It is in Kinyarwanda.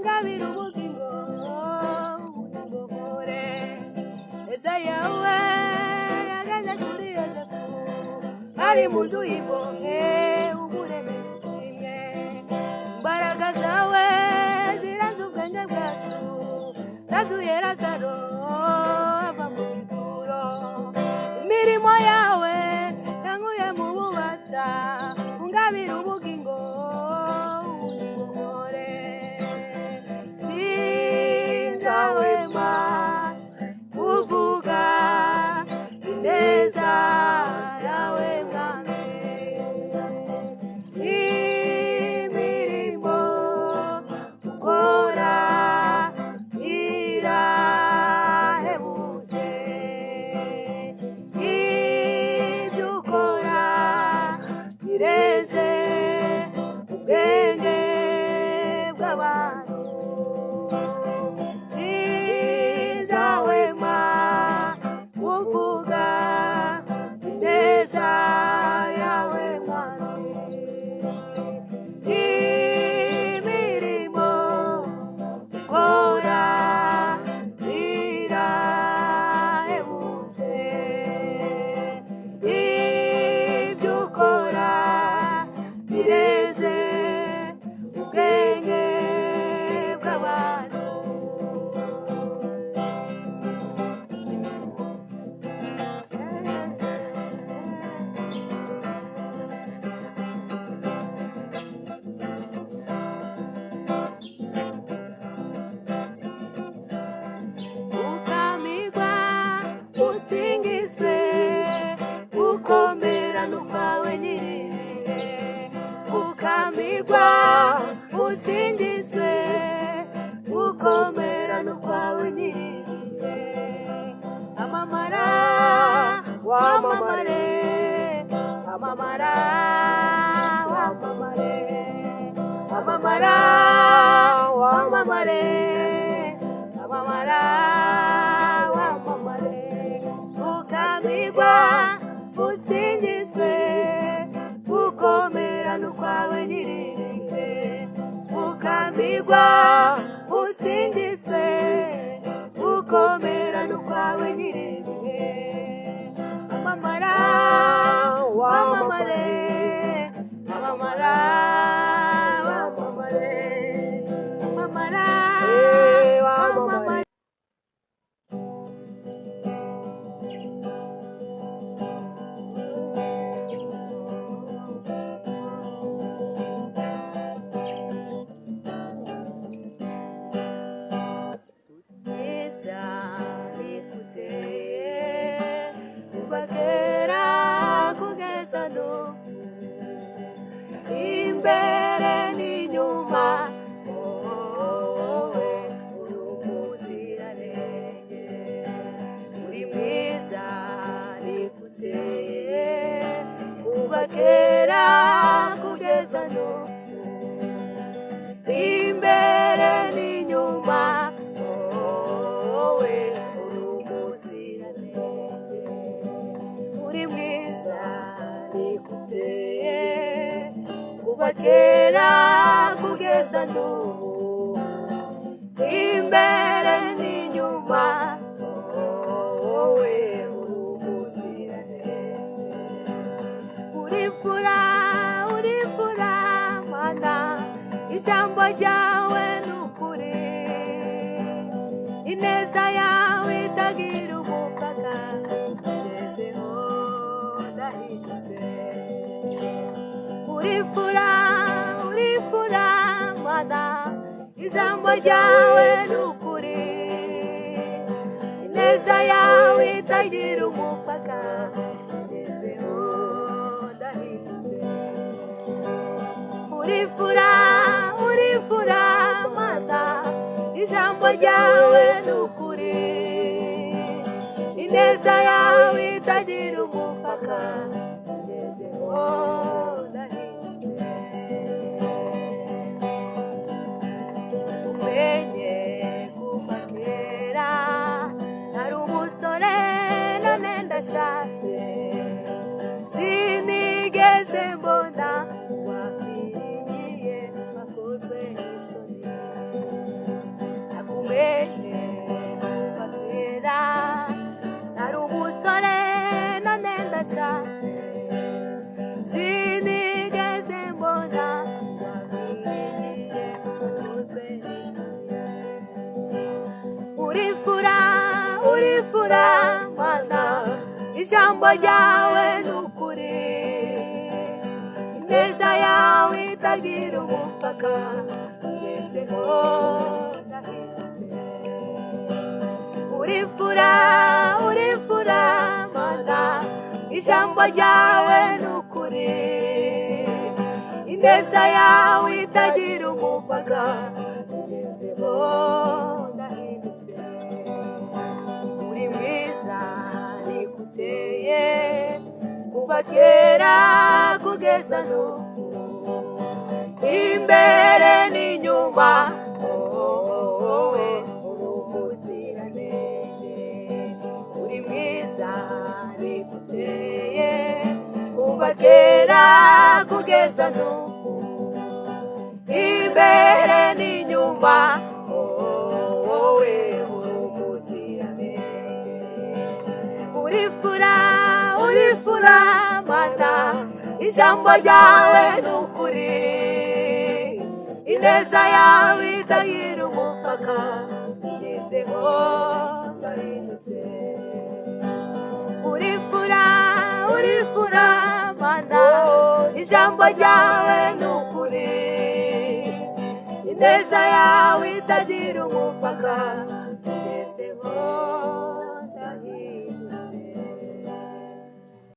Ungabira ubugingo, ubugingo nkore. Neza yawe yageze kuri Yozefu ari mu nzu y'imbohe, umuremera ishimwe. Imbaraga zawe zirenze ubwenge bwacu, zazuye Lazaro ava mu gituro. Imirimo yawe yankuye mu bubata, ungabira ubugingo, ubugingo nkore. Sinzahwema kuvuga ineza yawe, Mwami. Imirimo ukora irahebuje, ibyo ukora bireze ubwenge bw'abantu. Sinzahwema kuvuga ineza yawe, Mwami. Imirimo ukora irahebuje, ibyo ukora bireze ubwenge bw'abantu. Ukamigwa usingizwe, gukomera n'ukwawe nyir'ibihe. Ukamigwa usingizwe, gukomera n'ukwawe nyir'ibihe. Amamara, wamamare, amamara, wamamare, amamara, wamamare, amamara, wamamare. Ukamigwa usingizwe, gukomera n'ukwawe nyir'ibihe. Ukamigwa usingizwe, gukomera n'ukwawe nyir'ibihe. Amamara, wamamare, amamara, wamamare, amamara, wamamare. Mwiza nikuteye kuva kera kugeza n'ubu, imbere n'inyuma wowe uri umuziranenge. Uri mwiza nikuteye kuva kera kugeza n'ubu, imbere n'inyuma wowe uri umuziranenge. Uri mwiza nikuteye kuva kera kugeza n'ubu, imbere n'inyuma wowe uri umuziranenge. Uri imfura, uri imfura Mana, ijambo ryawe ni ukuri. Ineza yawe itagira umupaka, ngezeho ndahindutse. Uri imfura, uri imfura Mana, ijambo ryawe ni ukuri. Ineza yawe itagira umupaka, ngezeho ndahindutse. Uri imfura, uri imfura Mana, ijambo ryawe ni ukuri. Ineza yawe itagira umupaka, ngezeho ndahindutse. Umenye kuva kera nari umusore, none ndashaje, sinigeze mbona uwakwiringiye akozwe n'isoni. ndashaje, sinigeze mbona uwagwiriye uzwe n'isoni. Uri imfura, uri imfura Mana, ijambo ryawe ni ukuri, ineza yawe itagira umupaka, ngezeho ndahindutse. Uri imfura, uri imfura Mana, ijambo ryawe ni ukuri, ineza yawe itagira umupaka, ngezeho ndahindutse. Uri mwiza niko uteye kuva kera kugeza n'ubu, imbere n'inyuma wowe uri umuziranenge. Uri mwiza niko uteye kuva kera kugeza n'ubu, imbere n'inyuma wowe uri umuziranenge. Uri imfura, uri imfura Mana, ijambo ryawe ni ukuri, ineza yawe itagira umupaka, ngezeho ndahindutse. Uri imfura, uri imfura Mana, ijambo ryawe ni ukuri, ineza yawe itagira umupaka, ngezeho.